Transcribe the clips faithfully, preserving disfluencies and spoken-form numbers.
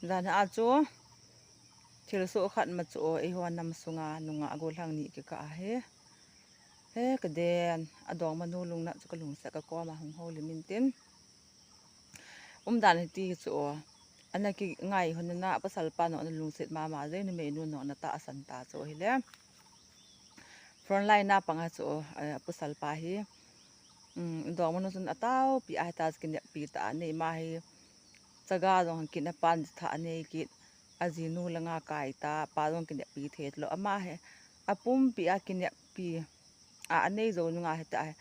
Jan a chu thil soh khat ma chu, eiho nam sunga nungah gollhang ni kikah ahi. He kaden, adongmanu lungnat chu kalungset a kakoma hung houlim intin. Umdan hiti chu, ana kingai hon na, pasal pa nung ana lungset mama jeh, numeinu nung ana tahsan ta chu hile. Frontline a panga chu, eh, pasal pa hi, um, dongmanu chun ataopi a hita kineppi ta, anei ma hi, chaga jong kit a pan thah anei kit, ajinu langa kai ta, pa jong kineppi thei lou, ama hi, apumpi a kineppi a, anei jou nunga hita hi,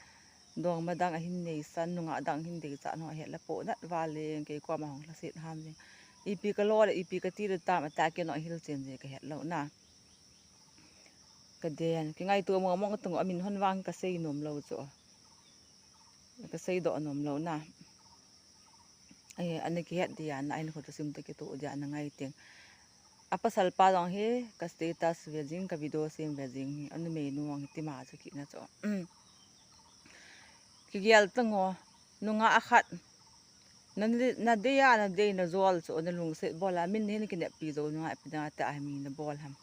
dongma dang ahin neisan, nungah dang ahin deichat nung ahet le pohnat valeng, kei koma hung lhaset ham jeng. Ipi kalo le, ipi kati le tam, ata kei nung ahil chen je kahet lou na. Kaden, kingaito mong mong tang, amin hon vang kasei nom lou chu. Kasei doh nom lou na. Eh, ana kihet dia na, ahin khut sim ta kitoh dia na ngai teng. Apasal pa jong hi, ka status ve jing, ka video sem ve jing hi, anumeinu jong hi tima chu kina chu. Kigel tang o, nungah khat. Na, nadei a, nadei najol chu, nalungset bol a, min hin kineppi jou nunga ipi dinga tia hi mi nabol ham.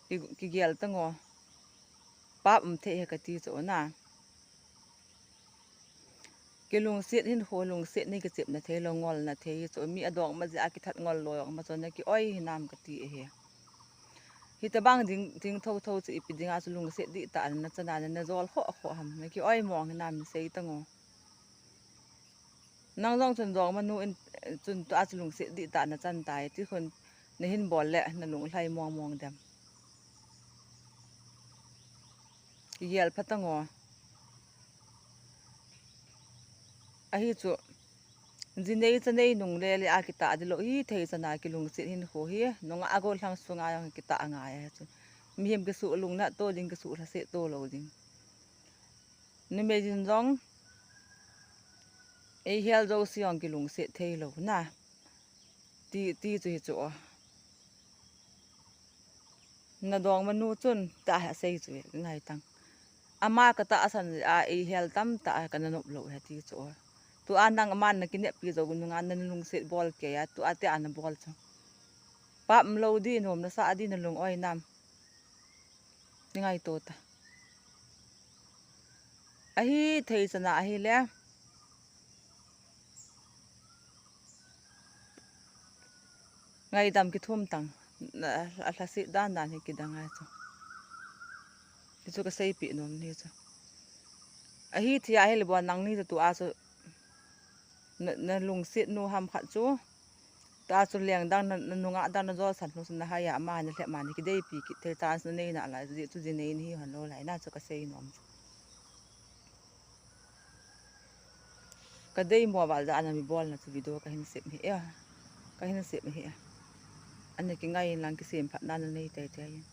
Ki, kigel tang o. Pap um thei hi kati chu na. Kilungset hinkho, lungset ni kichepna thei lou, ngolna thei chu. Mi adongma jeh a kithat ngol lou jong ma chu, naki oi hinam kati ahi. Hitabang ding, ding thotho chu ipi dinga chu lungset dihtah a nachan a, najol khoh khoh ham. Naki oi mong hinam sei tang o. Nang jong chun dongmanu in, chun tua chu lungset dihtah a nachan tai, ti khun nahin bol le nalunglhai mong mong dem. Kigel pha tang o. Ahi chu, jinei chanei nung le le a kitah di lou, hithei chan a kilungset hinkho hi, nungah gollhang sunga jong kitah angai ahi chu. Mihem kisuh lungnat to ding, kisuh lhaset to lou ding. Numei jin jong, eihel jouse jong kilungset thei lou na. Ti, ti chu hi chu o. Nadongmanu chun, tia hi asei chu e, ngai tang. Ama katahsan a, eihel tamtah a kana nop lou ahi ti chu o. Tua nang aman nakineppi jou nunga nalungset bol kei a, tua tia nabol chu. Pap um lou di, nom nasah di, nalung oi nam. Ningaito ta. Ahithei chan a ahile. Ngaidam kithum tang. Na, alhaset dan dan hi kidang ahi chu. Hichu kaseipeh nom ni chu. Ahithei ahile bou nangni chu tua chu. Na, nalungset nu ham khat chu. Tua chu leng dang na, nanungah dang najolsan nu chu nahai a ama nalhep ma ni kideipi kit thei chance nanei nalai chu, chu jinei nahi hon lou lai na chu kasei nom chu. Kadei mo val jeh a nami bolna chu video kahin sem hi e. Kahin sem hi e. Ana kingai in lang kisemphatna nanei tei tei in.